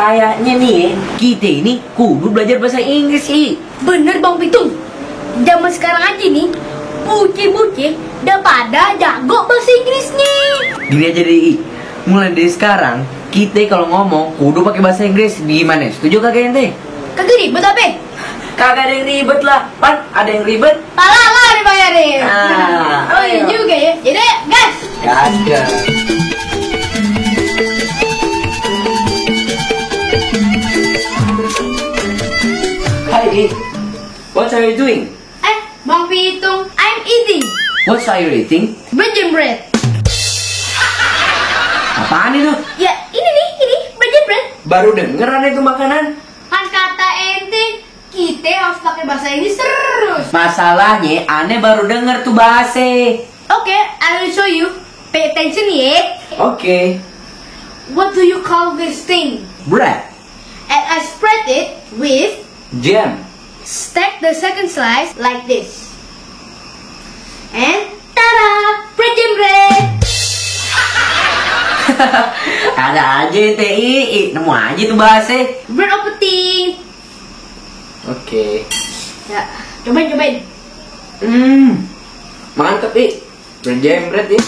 Kayaknya nih kita ini kudu belajar bahasa Inggris sih. Bener Bang Pitung. Zaman sekarang aja nih, bocil-bocil udah pada jago bahasa Inggris nih. Gini aja deh, mulai dari sekarang kita kalau ngomong kudu pakai bahasa Inggris. Gimana? Setuju kagak ente? Kagak ribet apa? Kagak ada yang ribet lah. Pan, ada yang ribet? Pala lah dibayarin. Oh iya ayo. juga ya. Jadi gas. Kagak. Hi, what are you doing? Bang Pitung, I'm eating What are you eating? bread and bread. Apaan itu? Ya ini bread and bread. Baru denger ada itu makanan. Kan kata ente kita harus pakai bahasa Inggris terus. Masalahnya aneh baru denger tuh bahasa. Oke, I will show you. Pay attention ya. Oke. What do you call this thing? Bread. And I spread it with Jam. stack the second slice like this. And tada! Bread and bread! Ada aja TI, nemu aja tuh bahasa. Bread opening. Oke. Ya, cobain. Mantep, berjam bread ya.